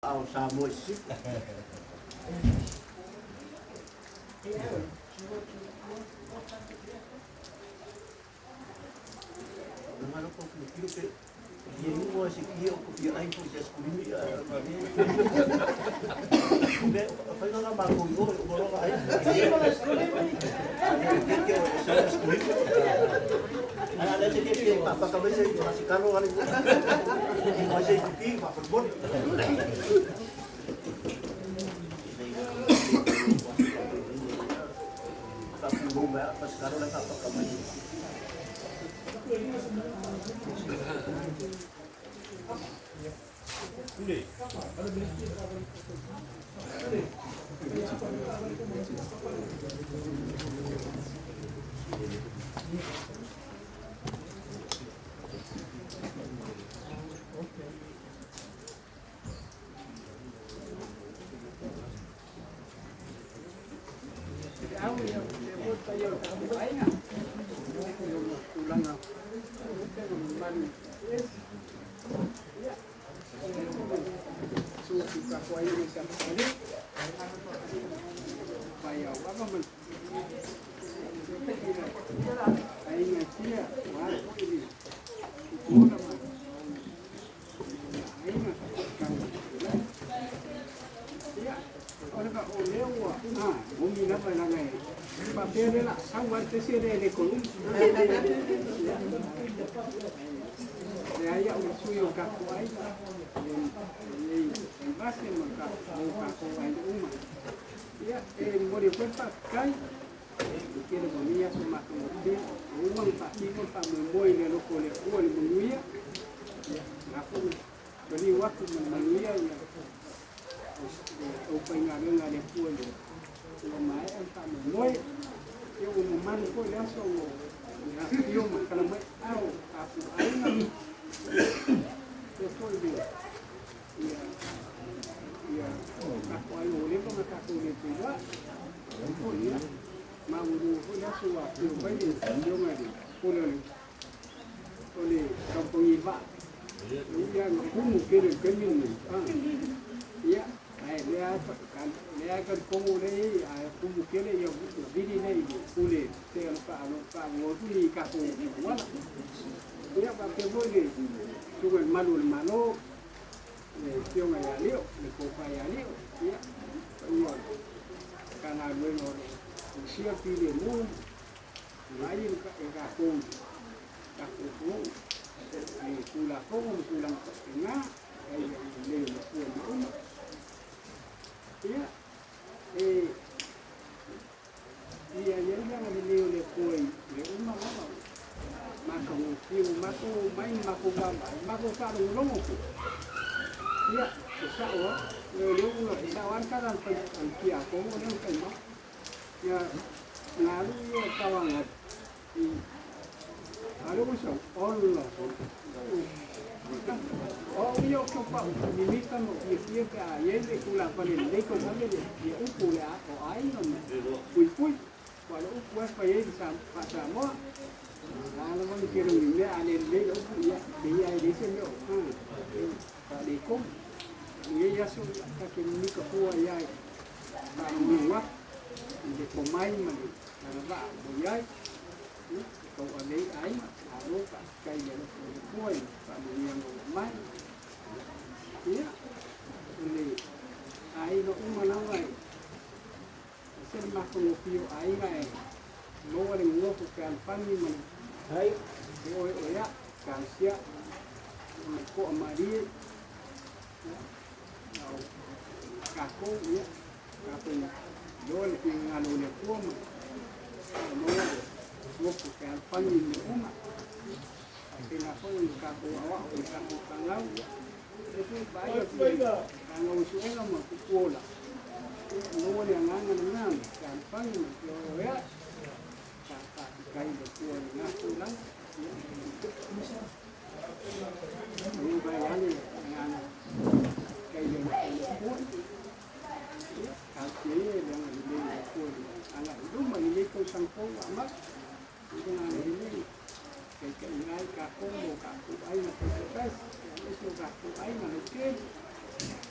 Ao Samoa i Sisifo. Ngalo ko ku kilo pe ye nu o se ki o ku fi ai ko se skulimi a ma ni. Be fa nga ma ko yo o lo ai. Ke ke o se skulimi. Ana le se ke ke pa pa ka se ma se kalo ale. Ma se ki ma ko bon. Ka pu ma pa se kalo le ka pa ka mai.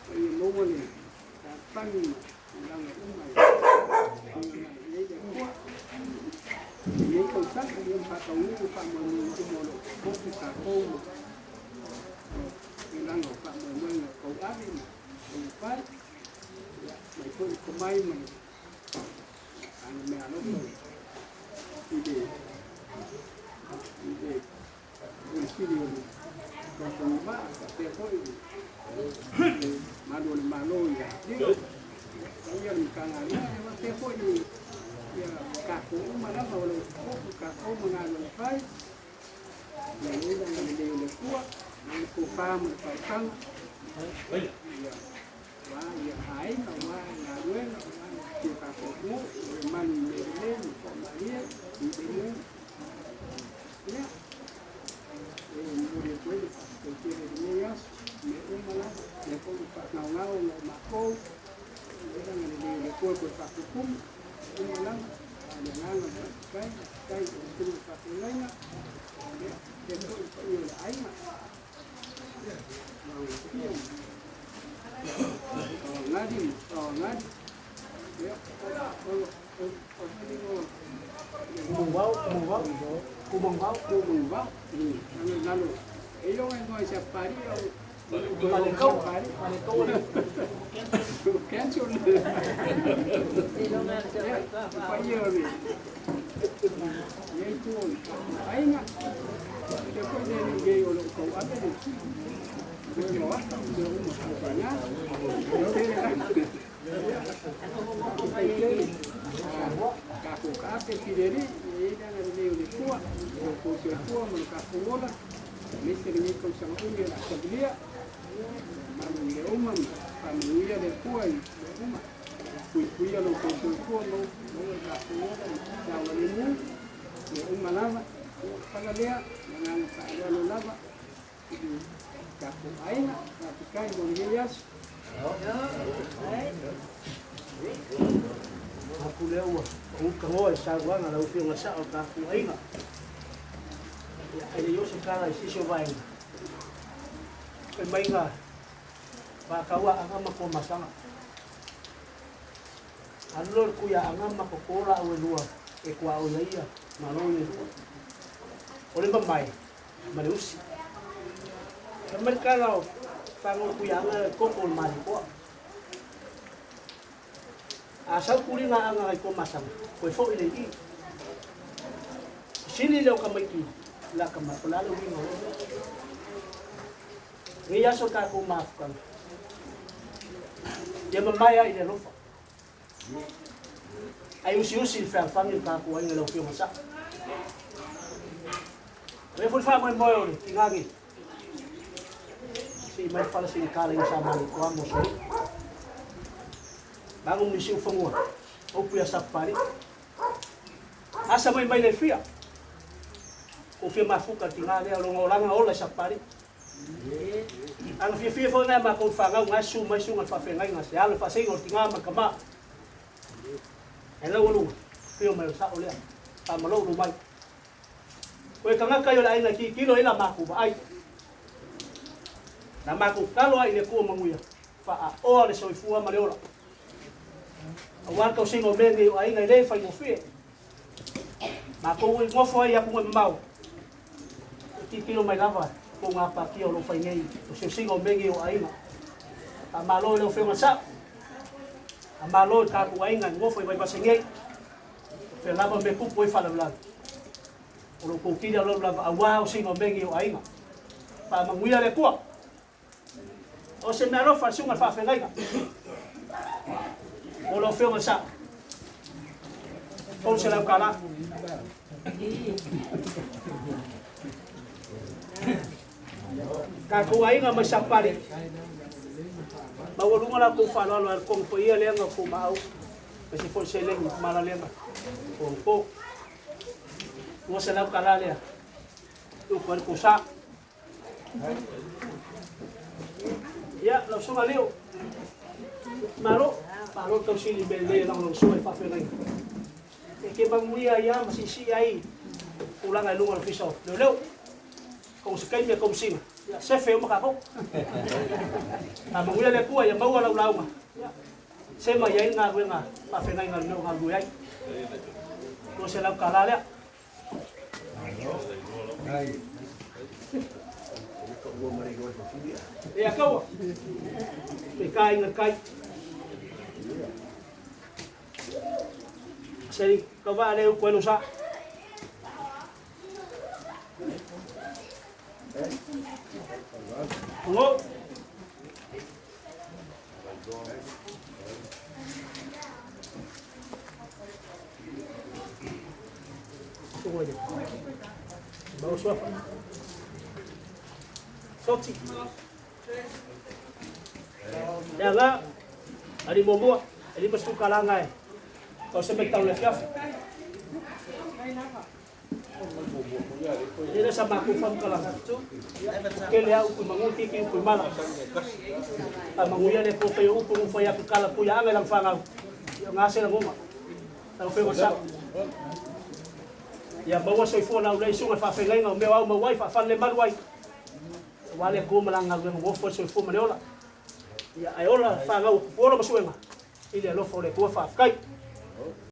Ma ia maua le fealofani ma tulaga uma e uiga mai i ai le Atua. I lenei tausaga, ia ma faataunuu faamoemoega uma o lo o potu tatou ma tulaga o faamoemoega e tauave ma taumafai. Ia, mai foi le tomai ma le meaalofa i le Pule Sili o le Tautoga Vaa, faapea foi le Malu o le Malo ia Lio, paia o le Matagaluega, e faapea foi ia tatou uma lava o lo o potu tatou ma galuega fai. Ia i ai le agalelei o le Atua, le tofa ma le faautaga, ia aua ia aiga, aua galuega, aua si o tatou atunuu, ia malu i mea lelei ma toamalie, filemu. Ia, e momoli atu ai le faafetai tele i lenei aso, mea uma lava, lea foi ua faagaogao ona o matou, ia i ai le agalelei o le Atua e toe faatutumu, uma lava, a o le agaga o le faafetai, faafetai i lau Susuga i le Faafeagaiga, ia, faapea foi le paia o le aiga, Laulafia ma Taoagali ma Taoagali, ia, Kumangvao, kumangvao, kumangvao. Kumangvao, lalo, e iloga igoa i Sapali, Palekau, palekau. Cancel. Ia, le paia o le lenei itu o le aiga, faapea foi le alii o lo o tauave le galuega o ata ma mea uma faapena. Tele lava. Ia, faafetai tele. Tatou taape filemu, ia i ai le agalelei o le Atua i lo outou soifua ma lo tatou ola, aemaise lenei tausaga umi o le a savalia. Malu i mea uma ma faamanuia le Atua i mea uma. Puipuia lo outou soifua, maua le tatou ola ma saogalemu, mea uma lava. Ia, pala lea, le agaga faaaloalo lava i le tatou aiga. Faafetai mo lenei aso. Aku lea ua ukagoa i sauaga lau Afioga sao o tatou aiga. Ia, ae le i oo se tala i se isi o vaega. Fai maiga whakaua anga ma ko masanga. Alu le kuia anga ma ko kola au e lua e kua o ia ia malo i lua. O le mamai ma le usi. Fai mai kala o whango kuia anga e koko o le mali koa. A sau kulinga anga i ko masanga. Koe fo i le i. Sili leo ka maiki la ka ma ko lalo winga o. Ngi aso ka ko mafukanga. Ia mamaia i le alofa. Ai usi usi le fealofani o tatou aiga i lau Afioga sa. O lea foi le faamoemoe o le tigage. Sii mai le fala sii le kala i sa mali ko amo soi. Bangu ni siu fangua. Upu ia sapari. Asa mai mai le fia. O fia mafuka tiga lea o longa olanga ola i sapari. Ana fia fia foi ngai makou whangau ngai su mai su ngai whawhengai ngai se alo whaseinga o tiga ma kama. E lau alunga, fio mai o sa o lea. Pa malo ulu mai. Koe kangaka i o le aiga ki kilo ila maku ba ai. Na maku kalo ai le kua manguia. Wha a oa le soifua ma le ola. A wā kau singo me nei o aiga i le whai ngofie. Makou i ngofo ai aku ngai mamau. E titilo mai lava ko ngā pākia o lo whai nei o se singo me nei o aiga. A malo i leo whionga sa. A malo i tāku aiga i ngofo i waivase nei. Whea lava me kupu i whalavalavi. O lo kōkiri a lau lava a wā o singo me nei o aiga. Pa manguia le kua. O se mea alofa sunga le faafeagaiga. O lau Afioga sa. $300. Tatou aiga mai Sapali. Maualuga la kou faaaloalo ai le kogo paia lea na kou maau. Ma se foi seleni malalega. Po. $200 lea. Upu ai le kou sa. Ia, lau susuga leo. Malo, malo tausili me le lagolagosua i faafeagaiga. E ke manuia ia ma siisii ai tulaga i luga o le ofisa o leoleo. Kou se kaimi e kau sina. Ia sefe uma kākou. Faamanuia le Atua ia maua lau lauga. Ia sema i ai le galuega faafeagaiga o le mea o galulue ai. $200 lea. Ia kaua. Pe ka inga kai. Seri kau va le upu e sa. Ngo. Tunggu aja. Bawa suap. Soti. Ia nga, ali muamua, e 50 kalanga e. Tau se mai tau le fiafi. Ia sa maku fam kalanga tu. Kele au upu mangu kiki upu mala. A mangu ia le ko pe upu ngu fai aku kala puya anga lang whangau. Ia ngā se la ngoma. Tau whenga sa. Ia maua soifua lau lei sunga whawhengainga o mea au mau ai, whawhane le maru ai. Wa le ko malanga galuega mo fo soifua ma le ola. Ia ai ola whangau kupu ola masuenga. I le alofa o le Atua whawhekai.